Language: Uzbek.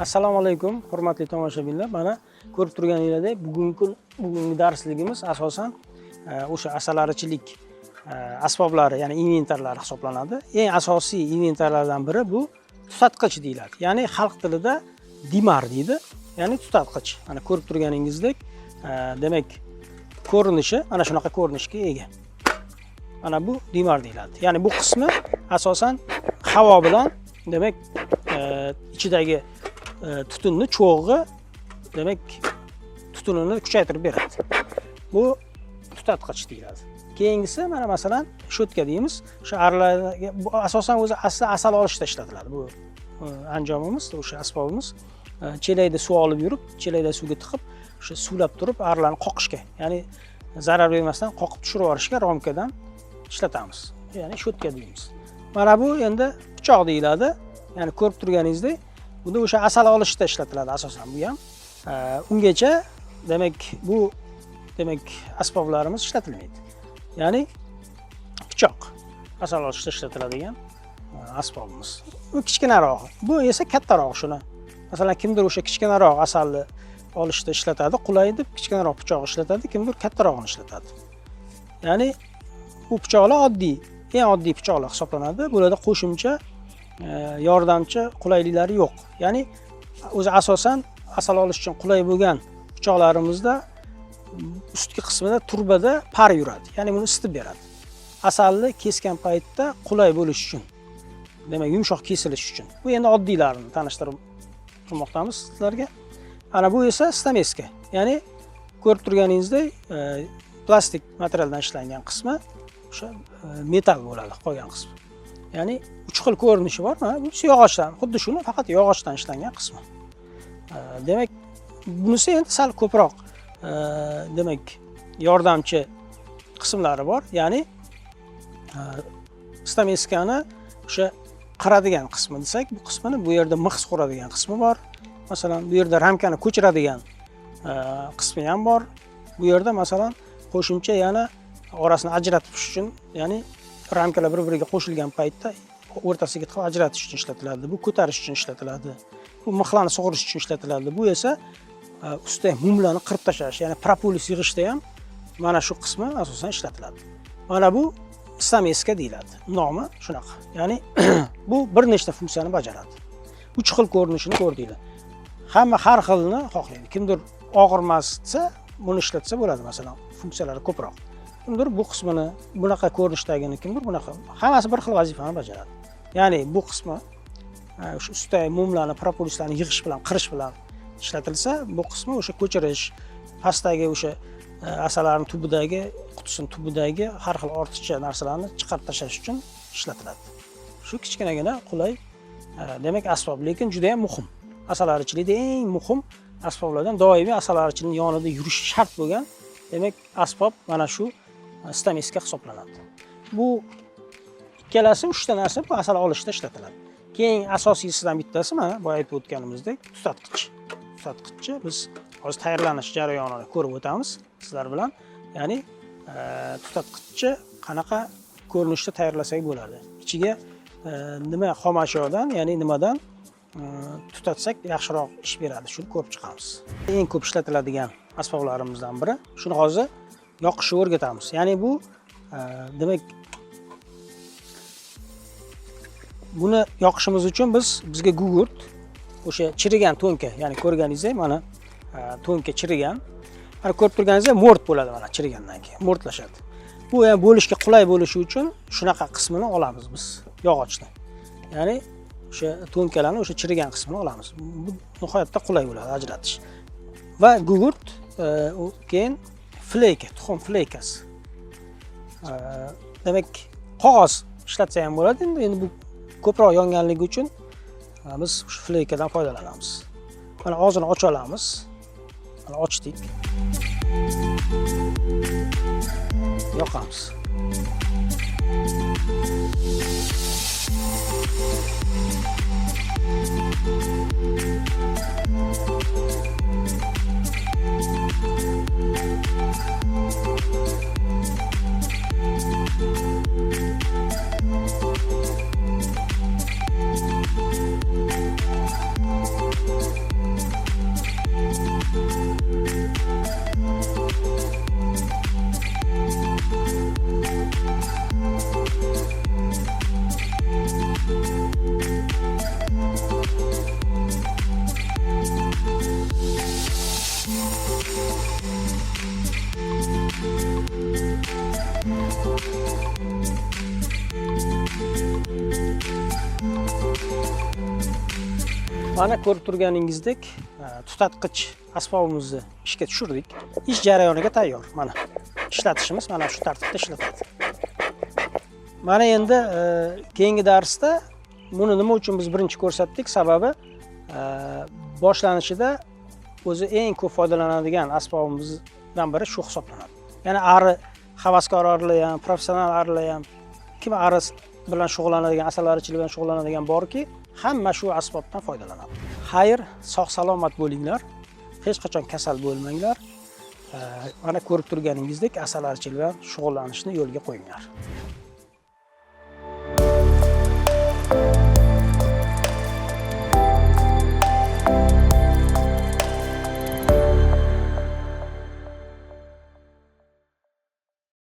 Assalomu alaykum, hurmatli tomoshabinlar. Mana ko'rib turganingizdek, bugungi darsligimiz asosan o'sha asalarichilik asboblari, ya'ni inventarlari hisoblanadi. Eng asosiy inventarlardan biri bu tutatqich deyiladi. Ya'ni xalq tilida dimar deydi, ya'ni tutatqich. Mana ko'rib turganingizdek, demak, ko'rinishi mana shunaqa ko'rinishga ega. Mana bu dimar deyiladi. Ya'ni bu qismi asosan havo bilan, demak, ichidagi tutunni cho'g'i, demak, tutunini kuchaytirib beradi. Bu tutatqich deyiladi. Keyingisi mana masalan shotka deymiz. O'sha arilarga bu asosan o'zi asli asal olishda ishlatiladi bu anjomimiz, o'sha asbobimiz. Chelakda suv olib yurib, chelakda suvga tiqib, o'sha suvlab turib arilarni qoqishga, ya'ni zarar bermasdan qoqib tushirib yuborishga romkadan ishlatamiz. Ya'ni shotka deymiz. Mana bu endi pichoq deyiladi. Ya'ni ko'rib turganingizdek, bunda o'sha asal olishda ishlatiladi asosan bu ham. Ungacha demak bu demak asboblarimiz ishlatilmaydi. Ya'ni pichoq asal olishda ishlatiladigan asbobimiz. Bu kichkinaroq, bu esa kattaroq shuni. Masalan, kimdir o'sha kichkinaroq asalni olishda ishlatadi, qulay deb kichkinaroq pichoq ishlatadi, kimdir kattarog'ini ishlatadi. Ya'ni bu pichoqlar oddiy, eng oddiy pichoqlar hisoblanadi. Bularda qo'shimcha yordamchi qulayliklari yo'q. Ya'ni o'zi asosan asal olish uchun qulay bo'lgan pichoqlarimizda ustki qismida turbada par yuradi. Ya'ni buni isitib beradi. Asalni kesgan paytda qulay bo'lish uchun, demak yumshoq kesilish uchun. Bu endi oddiylarini tanishtirib turmoqdamiz sizlarga. Ana bu esa stameska. Ya'ni ko'rib turganingizdek, plastik materialdan ishlangan qismi o'sha metall bo'ladi qolgan qismi. Ya'ni uch xil ko'rinishi bor. Mana bu yog'ochdan, xuddi shuni faqat yog'ochdan ishlangan qismi. Demak, bunisi endi sal ko'proq demak yordamchi qismlari bor. Ya'ni stameskani o'sha qiradigan qismi desak, bu qismini bu yerda mix quradigan qismi bor. Masalan, bu yerda ramkani ko'chiradigan qismi ham bor. Bu yerda masalan qo'shimcha yana orasini ajratish uchun, ya'ni ramkalar bir-biriga qo'shilgan paytda o'rtasiga tiqib ajratish uchun ishlatiladi. Bu ko'tarish uchun ishlatiladi. Bu mixlarni sug'urish uchun ishlatiladi. Bu esa ustidagi mumlarni qirib tashlash, ya'ni propolis yig'ishda ham mana shu qismi asosan ishlatiladi. Mana bu stameska deyiladi. Nomi shunaqa. Ya'ni bu bir nechta funksiyani bajaradi. Uch xil ko'rinishini ko'rdinglar. Hamma har xilini xohlaydi. Kimdir og'irmas desa, buni ishlatsa bo'ladi, masalan, funksiyalari ko'proq. Kimdir bu qismini bunaqa ko'rinishdagini, kimdir bunaqa. Hammasi bir xil vazifani bajaradi. Ya'ni bu qismi o'sha ustidagi mumlarni, propolislarni yig'ish bilan, qirish bilan ishlatilsa, bu qismi o'sha ko'chirish, pastdagi o'sha asallarning tubidagi, qutisini tubidagi har xil ortiqcha narsalarni chiqarib tashlash uchun ishlatiladi. Shu kichkinagina qulay, demak asbob, lekin juda ham muhim. Asalarichilikda eng muhim asboblardan doimiy asalarichining yonida yurishi shart bo'lgan, demak, asbob mana shu stameska hisoblanadi. Bu ikkalasi uchta narsa bu asal olishda ishlatiladi. Keyin asosiysidan bittasi mana boya aytib o'tganimizdek tutatqich. Tutatqichni biz hozir tayyorlanish jarayonini ko'rib o'tamiz sizlar bilan. Ya'ni tutatqichni qanaqa ko'rinishda tayyorlasak bo'ladi. Ichiga nima xom ashyodan, ya'ni nimadan tutatsak yaxshiroq ish beradi, shuni ko'rib chiqamiz. Eng ko'p ishlatiladigan asboblarimizdan biri. Shuni hozir yoqishni o'rgatamiz. Ya'ni bu demak buni yoqishimiz uchun bizga gugurt, o'sha chirigan to'nka, ya'ni ko'rganingizdek mana to'nka chirigan. Mana ko'rib turganingizdek mo'rt bo'ladi mana chirigandan keyin, mo'rtlashadi. Bu ham bo'lishga qulay bo'lishi uchun shunaqa qismini olamiz biz, yog'ochni. Ya'ni o'sha to'nkalarni o'sha chirigan qismini olamiz. Bu nihoyatda qulay bo'ladi ajratish. Va gugurt, keyin fleyka, tuxum fleykasi. Demak, qog'oz ishlatsa ham bo'ladi. Endi bu ko'proq yonganligi uchun biz shu fleykadan foydalanamiz. Mana og'zini ocha olamiz. Mana ochdik. Yoqamiz. Mana ko'rib turganingizdek, tutatqich asbobimizni ishga tushirdik. Ish jarayoniga tayyor. Mana ishlatishimiz mana shu tartibda ishlatadi. Mana endi keyingi darsda buni nima uchun biz birinchi ko'rsatdik? Sababi boshlanishida o'zi eng ko'p foydalanadigan asbobimizdan biri shu hisoblanadi. Ya'ni ari havaskor arilar ham, professional arilar ham, kim ari bilan shug'ullanadigan, asalarichilik bilan shug'ullanadigan borki, hamma shu asbobdan foydalanadi. Xayr, sog' salomat bo'linglar. Hech qachon kasal bo'lmanglar. Mana ko'rib turganingizdek, asalarichilik bilan shug'ullanishni yo'lga qo'yinglar.